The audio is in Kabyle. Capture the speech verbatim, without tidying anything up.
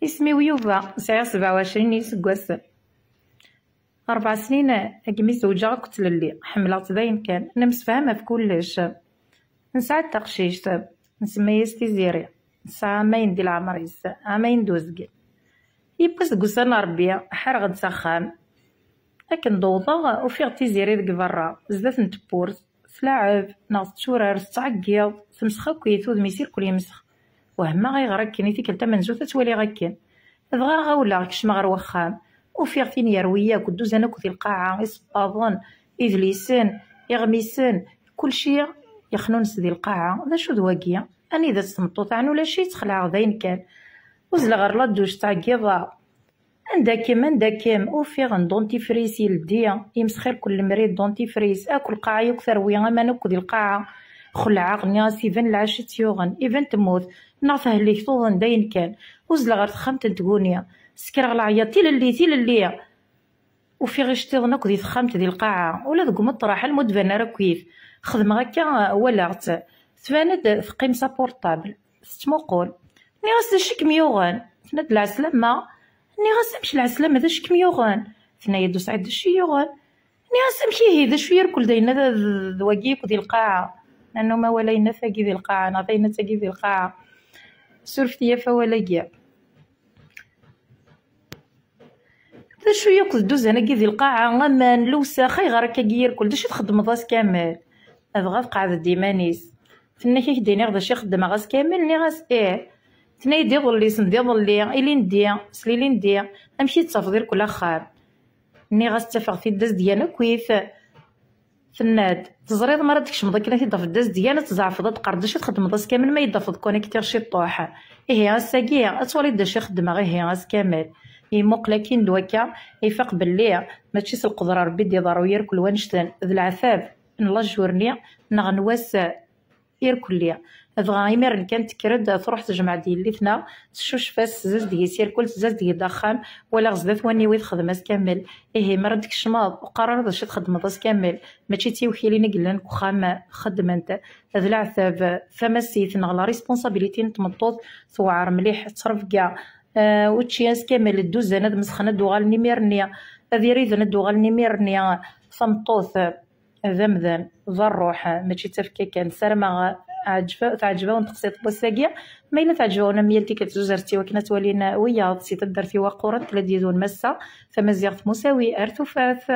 Isem-iw Yuba, sɛiɣ sebɛa u ɛecrin n yiseggasen. Rebɛa snin agmi zewǧeɣ akked tlelli, ḥemmleɣ-tt dayen kan, nemsefham ɣef kullec. Nesɛa-d taqcict, nsemma-yas Tiziri, tesɛa ɛamayen di leɛmer-is, ɛamayen d uzgen. Yiwwas deg ussan n Ṛebbi, ḥareɣ-d s axxam. Akken d-wwḍeɣ, ufiɣ Tiziri deg berra, zdat n tewwurt, tlaɛeb, neɣ tetturar, tettɛeggiḍ, temsex akkit, udem-is irkel yemsex. Wehmeɣ ayɣer akken, i tikkelt tamenzut ad tt-waliɣ akken. Dɣa ɣawleɣ, kecmeɣ ɣer wexxam. Ufiɣ tin yerwi akk, dduzan akk di lqaɛa, isebbaḍen, idlisen, iɣmisen, kulci yexnunes di lqaɛa. D acu d wagi? Anida-tt tmeṭṭut-a? Ulac-itt, xelɛeɣ dayen kan. Uzzleɣ ɣer la douche, ttɛeggiḍeɣ. Anda-kem, anda-kem? Ufiɣ dentifrice yeldi, yemsex irkel lemri dentifrice, akk lqaɛa yakk terwi, aman akk di lqaɛa. Xelɛeɣ, nniɣ-as iban lɛac i tt-yuɣen, iban temmut, neɣ tehlek tuḍen dayen kan. Uzzleɣ ɣer texxamt n tguni, sekreɣ leɛyaḍ, tilelli, tilelli! Ufiɣ iceṭṭiḍen akk di texxamt di lqaɛa, ula deg umeṭreḥ alma ur d-banen ara akkit. Xedmeɣ akka, walaɣ-tt. Tban-d teqqim s apurṭabl, tettmuqul. Nniɣ-as: "D acu i kem-yuɣen?" Tenna-d: "Lɛeslama." Nniɣ-as: "Amek lɛeslama, d acu i kem-yuɣen?" Tenna-yi-d: "Ur sɛiɣ d acu i yuɣen." Nniɣ-as: "Amek ihi, d acu irkel d ayen d, d, d wagi akk di lqaɛa?" Nannum awal ayen tagi di lqaɛa, neɣ d ayen tagi di lqaɛa. Surfet-iyi ɣef awal-agi. "D acu yakk d dduzan-agi di lqaɛa, aman, lewsex, ayɣer akkagi irkel? D acu i txeddmeḍ ass kamel?" Dɣa tqeɛɛed-d iman-is. Tenna-k: "Ak-d-iniɣ d acu i xeddmeɣ ass kamel?" Nniɣ-as: "Ih." Tenna-yi-d: "Iḍelli, send iḍelli, ilindi, s lilindi, amek i d-tafeḍ irkel axxam?" Nniɣ-as: "Ttafeɣ-t-id d azedgan akkit." Tenna-d: "Teẓriḍ, mi ara d-tkecmeḍ akken ad t-id-tafeḍ d azedgan, ad tzeɛfeḍ, ad d-teqqareḍ d acu i txeddmeḍ ass kamel ma yi-d-tafeḍ kan ad k-tiɣ ciṭṭuḥ. Ihi ass-agi ad twaliḍ d acu i xeddmeɣ ihi ass kamel." Yemmuqel akkin d wakka, ifaq belli mačči s lqedra n Ṛebbi i d-iḍerru yirkel wannect-en, d leɛtab n lajur-nni neɣ n wass irkelli. Dɣa imiren kan tekker-d, truḥ tejmeɛ-d yelli-tneɣ, teccucef-as, tezzazdeg-is irkel, tezzazdeg-d axxam. Walaɣ zdat wallen-iw i texdem ass kamel. Ihi mi ara d-tkecmeḍ, ur qqar ara d acu i txeddmeḍ ass kamel. Mačči d tiwkilin i yellan deg uxxam xeddment. D leɛtab, tamasit neɣ la responsabilité n tmeṭṭut tewɛer mliḥ, tettrebga. Ah, učči ass kamel, dduzan ad mesxen, ad d-uɣalen imir-nni, ad iriden ad d-uɣalen imir-nni. Tameṭṭut d amdan, d ṛṛuḥ, mačči d tafekka kan. Ssarameɣ ɛejba-, teɛjeb-awen teqsiṭ n wass-agi. Ma yella teɛjeb-awen, am yal tikkelt, zuzret-tt i wakken ad twalin wiyaḍ. Si taddart-iw aquren, tella-d yid-wen massa tamaziɣt Musawi. Ar tufat.